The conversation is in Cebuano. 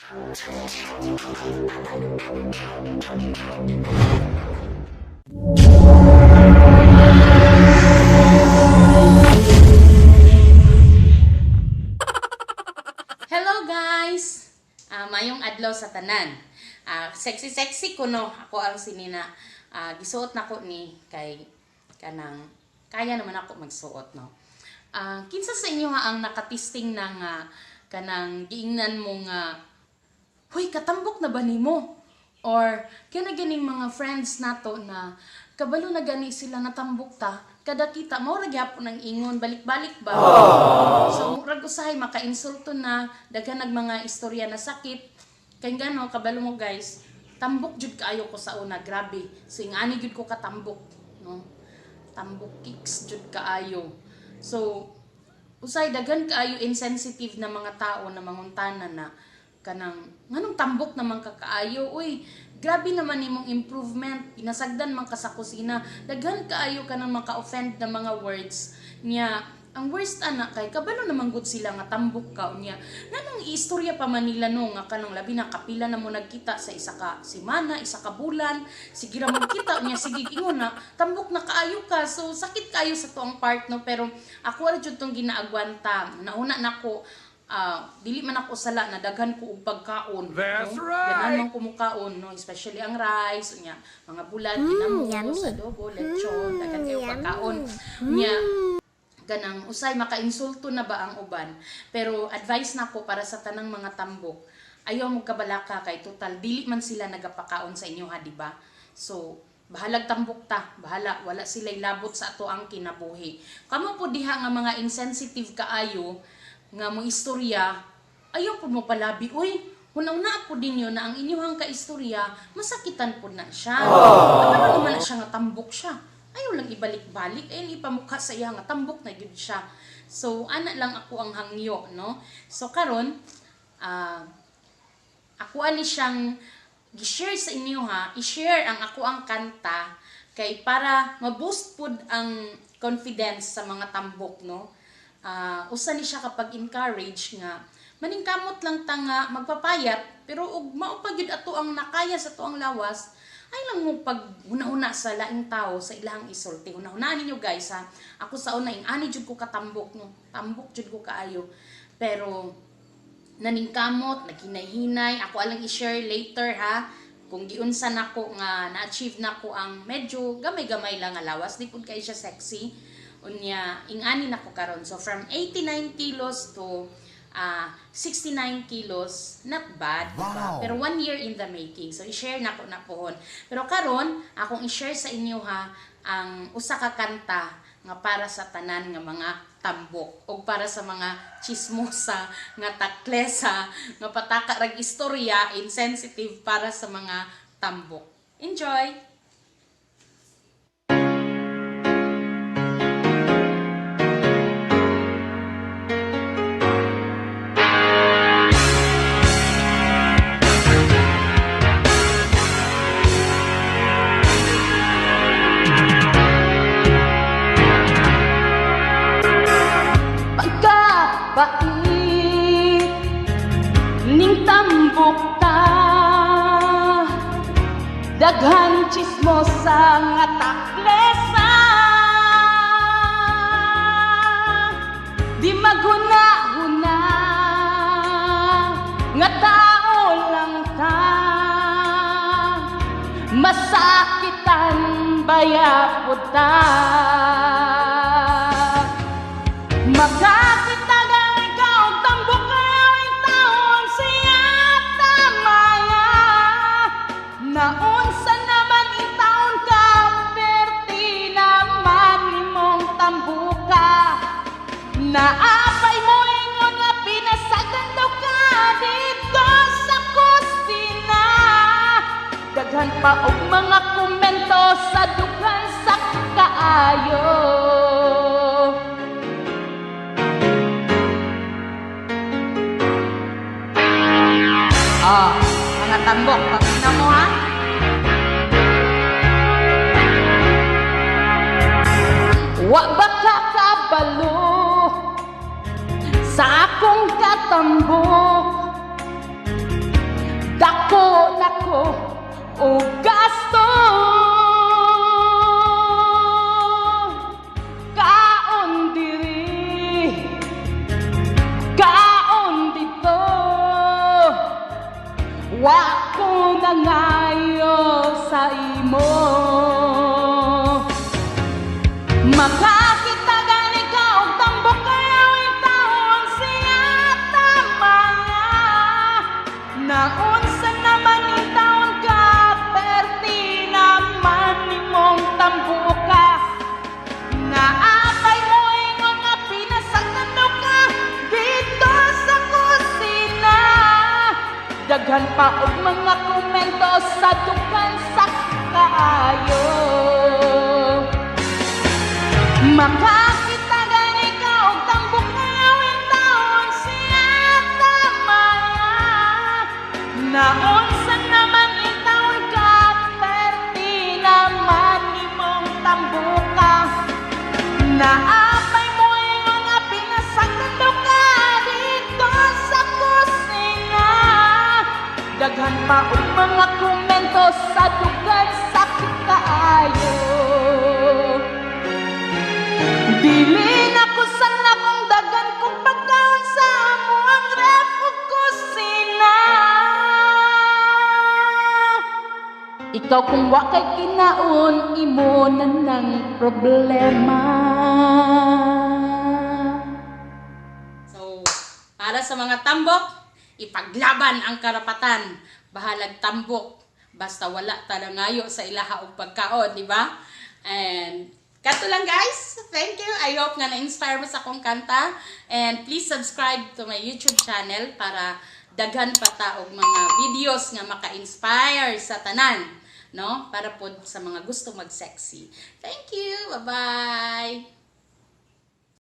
Hello guys! Mayong adlaw sa tanan. Sexy sexy ko no, ako ang sinina. Gisuot nako ni kay kanang kaya naman ako magsuot no. Kinsa sa inyo ha ang nakatisting na nga kanang giingnan mo nga, "Huy, katambok na ba nimo?" Or kana ganing mga friends nato na kabalo na gani sila natambok ta, kada kita mao ra gyapon ang ingon, balik-balik ba. So murag usahay makainsulto na, daghan nag mga istorya na sakit. Kay ngano kabalo mo guys, tambok jud kaayo ko sa una, grabe. So ingani jud ko katambok, no. Tambok kicks jud kaayo. So usay daghan kaayo insensitive na mga tao na manguntana na kanang nganong tambok naman ka kaayo, uy, grabe naman nimong improvement, pinasagdan man ka sa kusina. Daghan kaayo kanang maka-offend na mga words niya. Ang worst ana kay kabalo naman gud sila nga tambok ka, unya nganong iistorya pa man nila no, nga kanang labi na kapila na mo nagkita sa isa ka semana, isa ka bulan, sige ra magkita, unya sige ingon na tambok na kaayo ka. So sakit kaayo sa tuang part no, pero ako ra jud tong ginaagwanta. Nauna nako, dili man ako sala na daghan ko og pagkaon. That's no? right. Ganahan man ko mukaon no, especially ang rice, unya mga bulad, ginamos, adobo, lechon, daghan kayo pagkaon. Unya ganang usay makainsulto na ba ang uban. Pero advice nako para sa tanang mga tambok, ayaw mo kabalaka kay total dili man sila nagapakaon sa inyo ha, di ba? So bahalag tambok ta, bahala, wala sila labot sa ato ang kinabuhi. Kamo po diha nga mga insensitive kaayo nga mo istorya, ayaw po mo palabi, uy, hunaw-na po din yun na ang inyuhang kaistorya, masakitan po na siya. Ano naman na siya nga tambok siya. Ayaw lang ibalik-balik, ayaw ipamukha sa iya nga tambok na gyud siya. So, ana lang ako ang hangyo, no? So, karon, ako ani siyang gi-share sa inyo ha, i-share ang ako ang kanta kay para ma-boost pud ang confidence sa mga tambok, no? Usa ni siya kapag encourage nga maningkamot lang ta nga magpapayat, pero og mao pa gyud ato ang nakaya sa tuang lawas, ay lang mo pag huna-huna sa laing tao sa ilang isulti. Huna-huna ninyo guys ha, ako sa una ing ani jud ko katambok no, tambok jud ko kaayo, pero naningkamot, naghinay-hinay. Ako alang i-share later ha, kung giunsa nako nga na-achieve nako ang medyo gamay-gamay lang nga lawas, di pud kay siya sexy. Unya ingani nako karon. So from 89 kilos to 69 kilos, not bad, diba? Wow. Pero 1 year in the making. So i-share nako na pohon. Pero karon akong i-share sa inyo ha ang usa ka kanta nga para sa tanan nga mga tambok o para sa mga chismosa nga taklesa nga pataka rag istorya insensitive para sa mga tambok. Enjoy! Pagkabait ning tambok ta, daghan chismosa nga taklesa, di maghuna-huna nga tao lang ta, masakitan baya pud ta. Makakita gang ikaw, tambok kayo taon siya tamaya. Naunsa naman itaon ka, perti naman imong tambuka. Naapay mo ingon nga pinasagdan daw ka dito sa kusina. Daghan pa og mga komento sa dughan sa kaayo. Mga tambok, pamina mo ha. Wa ba ka kabalo sa akong katambok? ko og gasto. Kaon diri, kaon didto, wa ko nangayo sa imo. Makakita gani ka og tambok, kayaw taon siya tamaya. Naunsa naman taon ka, perti naman nimong tambuka. Naapay mo ingon nga pinasagdan daw ka didto sa kusina. Daghan pa og mga komento sa dukan sa kaayo. Makakita gani ka og tambok, kayaw taon siya tamaya. Naunsa naman taon ka, perti naman nimong tambuka. Naapay mo ingon nga pinasagdan daw ka didto sa kusina. Daghan pa og mga komento sa dugan, sakit kaayo. Dili na ko sana kung dagan kong pagkaon sa amoang ref ug kusina. Ikaw kung wa kay kinaon, imo na ng problema. So, para sa mga tambok, ipaglaban ang karapatan. Bahalag tambok, basta wala ta nangayo sa ilaha og pagkaon, di ba? And kato lang, guys. Thank you. I hope nga na-inspire mo sa akong kanta. And please subscribe to my YouTube channel para daghan pa ta og mga videos nga maka-inspire sa tanan, no? Para pod sa mga gusto mag-sexy. Thank you. Bye-bye.